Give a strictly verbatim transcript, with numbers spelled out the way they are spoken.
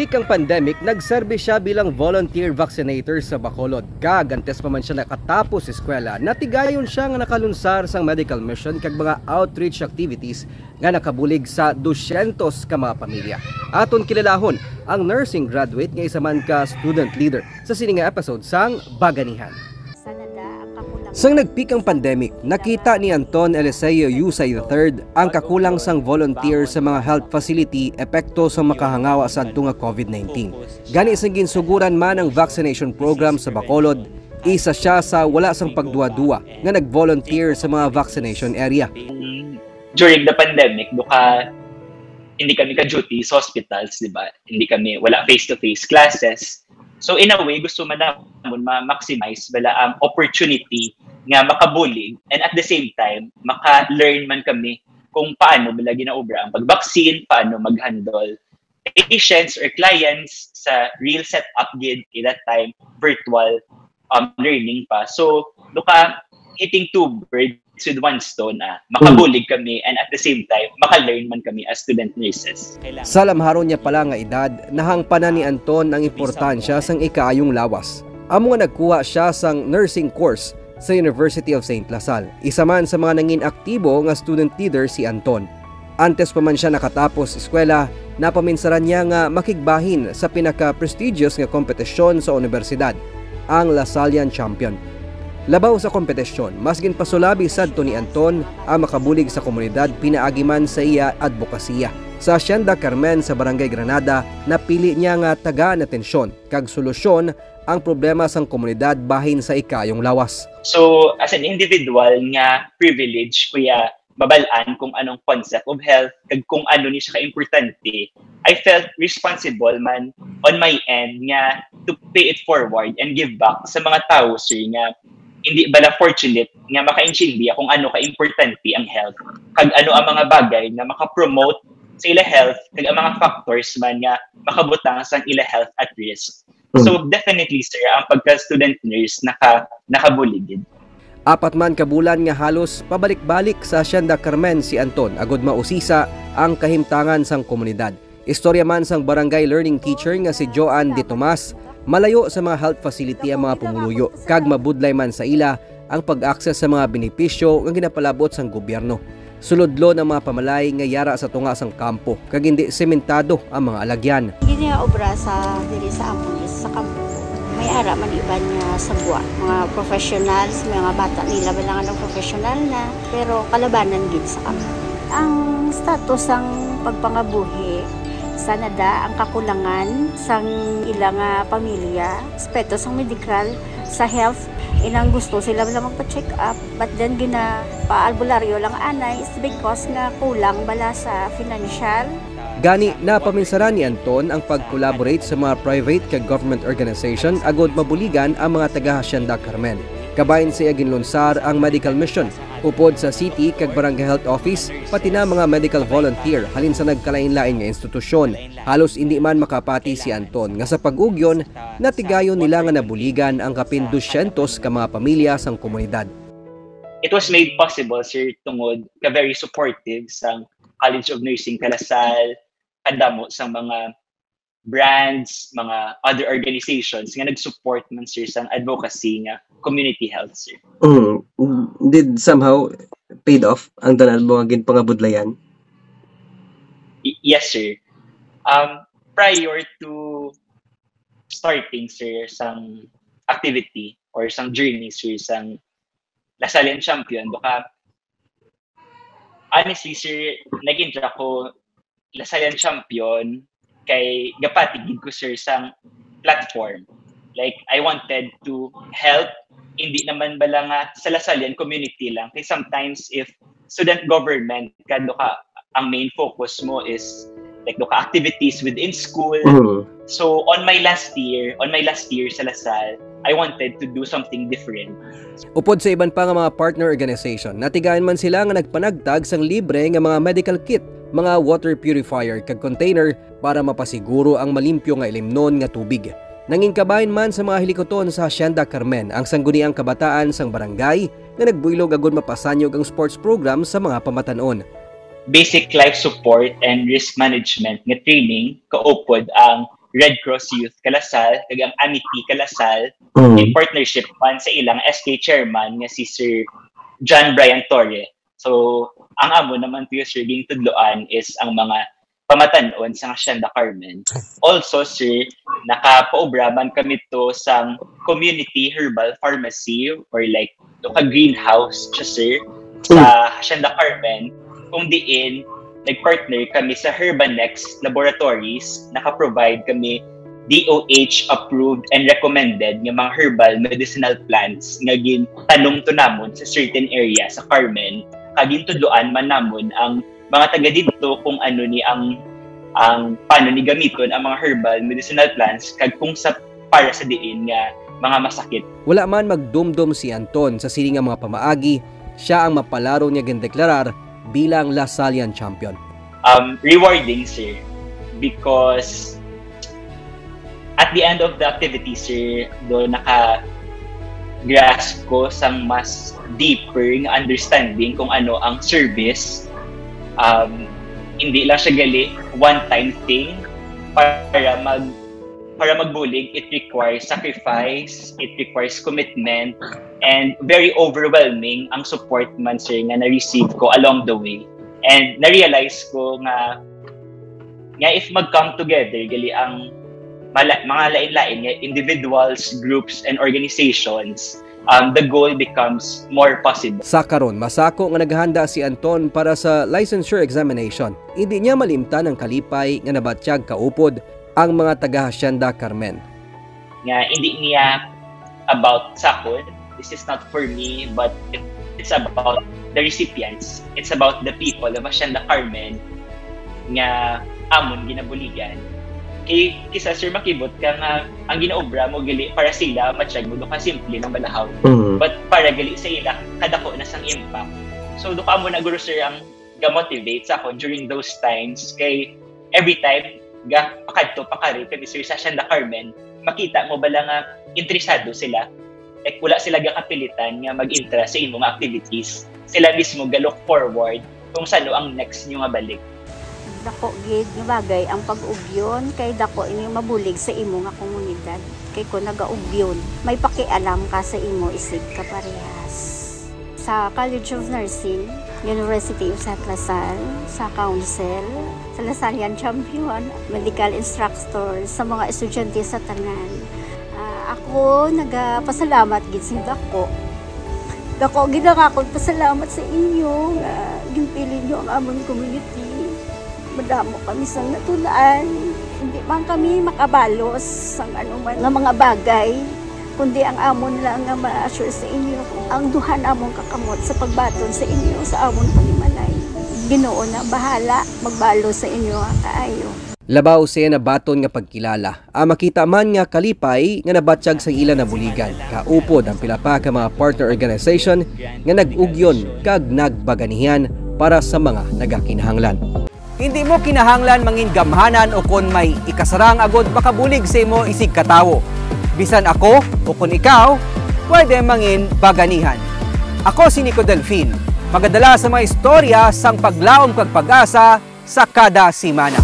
Kang pandemic, nagserbi siya bilang volunteer vaccinator sa Bacolod. Kag antes pa man siya nakatapos eskwela, natigayon siya nga nakalunsar sang medical mission kag mga outreach activities nga nakabulig sa dusyentos ka mga pamilya. Aton kililahon ang nursing graduate nga isa man ka student leader sa sini nga episode sang Baganihan. Sang nagpeak ang pandemic, nakita ni Anton Eliseo Yusay the third ang kakulang sang volunteer sa mga health facility epekto sa makahangawa sadto nga COVID nineteen. Gani, sang ginsuguran man ang vaccination program sa Bacolod, isa siya sa wala sang pagduwa-duwa nga nag-volunteer sa mga vaccination area. During the pandemic, duka hindi kami ka-duty sa hospitals, di ba? Hindi kami, wala face-to-face classes. So in a way, gusto man namon ma-maximize bala ang opportunity nga makabulig, and at the same time, maka-learn man kami kung paano bala ginaobra ang pag-vaccine, paano mag-handle patients or clients sa real setup gid in that time, virtual um, learning pa. So, duka, hitting two birds with one stone, ah. Makabulig kami and at the same time, maka-learn man kami as student nurses. Sa lamharon niya pala nga edad, nahangpanan ni Anton ang importansya sang ikaayong lawas. Amo nga nagkuha siya sang nursing course sa University of Saint La Salle. Isa man sa mga nangin aktibo nga student leader si Anton. Antes pa man siya nakatapos eskwela, napaminsaran niya nga makigbahin sa pinaka-prestigious nga kompetisyon sa unibersidad, ang Lasallian Champion. Labaw sa kompetisyon, mas ginpasulabi sadto ni Anton ang makabulig sa komunidad pinaagi man sa iya adbokasiya. Sa Hacienda Carmen sa Barangay Granada, napili niya nga tagaan atensyon kag solusyon ang problema sang komunidad bahin sa ikayong lawas. So, as an individual nga privilege, kuya, mabal-an kung anong concept of health kag kung ano ni siya kaimportante, I felt responsible man on my end nga to pay it forward and give back sa mga tawo, sir, nga hindi bala fortunate nga makaintindiya kung ano kaimportante ang health kag ano ang mga bagay nga maka-promote sa ila health kag ang mga factors man nga makabutang sa ila health at risk. So definitely, sir, ang pagka-student nurse naka nakabulig gid. Apat man ka bulan nga halos pabalik-balik sa Hacienda Carmen si Anton agud mausisa ang kahimtangan sang komunidad. Istorya man sang barangay learning teacher nga si Joan De Tomas, malayo sa mga health facility ang mga pumuluyo kag mabudlay man sa ila ang pag-access sa mga benepisyo nga ginapalabot sang gobyerno. Sulodlon ang mga pamalay nga yara sa tunga sang kampo kag hindi sementado ang mga alagyan. Gini nga obra sa diri sa amon is sa kampo. May ara man iban nga sagwa, mga professionals, may mga bata nila ba lang ang professional na, pero kalabanan gid sa kampo. Ang status sang pagpangabuhi sa nada ang kakulangan sang ila nga pamilya, aspeto sang medical, sa health, inang gusto sila lang magpa-check up, but then gina pa-albularyo lang anay is because nga kulang bala sa financial. Gani, napaminsaran ni Anton ang pag-collaborate sa mga private kag government organization agud mabuligan ang mga taga Hacienda Carmen. Kabahin sa iya ginlunsar ang medical mission upod sa city kag barangay health office, pati na mga medical volunteer halin sa nagkalain-lain nga institusyon. Halos indi man makapati si Anton nga sa pag-ugyon, natigayon nila nga nabuligan ang kapin dusyentos ka mga pamilya sang komunidad. It was made possible, sir, tungod ka very supportive sang College of Nursing Kalasal, kadamo sang mga brands, mga other organizations nga nag-support man, sir, sang advocacy nga community health, sir. Mm. Did somehow paid off ang tanan mo nga ginpangabudlayan? Y- yes, sir. Um, prior to starting, sir, sang activity or sang journey, sir, sang Lasallian Champion, baka honestly, sir, nag-intra ko Lasallian Champion kay gapati gid ko, sir, sang platform. Like, I wanted to help, hindi naman bala nga sa Lasallian community lang. Kay sometimes, if student government, kado ka, ang main focus mo is like, do ka activities within school. Mm. So, on my last year, on my last year sa Lasal, I wanted to do something different. Upod sa iban pa nga mga partner organization, natigayon man sila nga nagpanagtag sang libre nga mga medical kit, mga water purifier kag container para mapasiguro ang malimpyo nga ilimnon nga tubig. Nangin kabahin man sa mga hilikuton sa Hacienda Carmen ang sangguniang kabataan sang barangay nga nagbuylog agud mapasanyog ang sports program sa mga pamatan-on. Basic life support and risk management nga training kaupod ang Red Cross Youth Kalasal, kag ang Amity Kalasal, in partnership man sa ilang S K chairman nga si Sir John Brian Torre. So, ang amo naman to, sir, gintudloan is ang mga pamatan-on sa Hacienda Carmen. Also, sir, nakapaubra man kami to sang community herbal pharmacy or like to ka greenhouse siya, sir, sa Hacienda Carmen, kung diin nag-partner kami sa Herbanex Laboratories, naka-provide kami D O H approved and recommended nga mga herbal medicinal plants nga gintanom to namon sa certain area sa Carmen. Kag gintudloan man namon ang mga taga didto kung ano ni ang, ang paano ni gamiton ang mga herbal medicinal plants kag kung sa para sa diin nga mga masakit. Wala man magdumdom si Anton sa sini nga mga pamaagi, siya ang mapalaron nga gindeklarar bilang Lasallian champion. Um, rewarding, sir, because at the end of the activity, sir, do naka-grasp ko sang mas deeper nga understanding kung ano ang service. Um, hindi lang siya gali one-time thing para mag para magbulig, it requires sacrifice, it requires commitment, and very overwhelming ang support man, sir, nga na-receive ko along the way. And na-realize ko nga nga if mag-come together gali ang mala- mga lain-lain nga individuals, groups, and organizations, um, the goal becomes more possible. Sa karon, masako nga naghanda si Anton para sa licensure examination. Hindi niya malimtan ang kalipay nga nabatyag kaupod ang mga taga Hacienda Carmen. Nga hindi niya about sa akon. This is not for me, but it, it's about the recipients. It's about the people of Hacienda Carmen nga amon ginabuligan. Kay kisa, sir, makibot ka nga ang ginaobra mo gali para sila, matyag mo, do ka simple lang balahaw. Mm. But para gali sa ila, kadako na sang impact. So, do ka amo na guro, sir, ang ga-motivate sa akon during those times. Kay every time ga pakadto pakari kami, sir, sa Hacienda Carmen, makita mo bala nga interesado sila. Like, wala sila gakapilitan nga mag-intra sa imo nga activities. Sila mismo ga-look forward kung sano ang next nyo nga balik. Dako gid nga bagay ang pag-ugyon, kay dako ini mabulig sa imo nga komunidad. Kay kung nagaugyon, may pakialam ka sa imo isig kaparehas. Sa College of Nursing, University of Saint La Salle, sa Council, sa Lasallian Champion, medical instructor, sa mga estudyante sa tanan. Ah, ako nagapasalamat gid sing dako. Dako gid ang akon pasalamat sa inyo nga ginpili nyo ang amon community. Madamo kami sang natun-an. Hindi man kami makabalos sang anuman nga mga bagay, kundi ang amon lang nga ma-assure sa inyo, ang duha namon ka kamot sa pagbaton sa inyo sa amon panimalay. Ginoo na bahala magbalos sa inyo nga kaayo. Labaw sa iya nabaton nga pagkilala, ang makita man nga kalipay nga nabatyag sa ila nabuligan, kaupod ang pila pa ka mga partner organization nga nag-ugyon kag nagbaganihan para sa mga nagakinahanglan. Hindi mo kinahanglan mangin gamhanan o kon may ikasarang agod makabulig sa imo isig ka tawo. Bisan ako o kon ikaw, pwede mangin baganihan. Ako si Nico Delfin, magadala sa mga istorya sang paglaom kag pag-asa sa kada semana.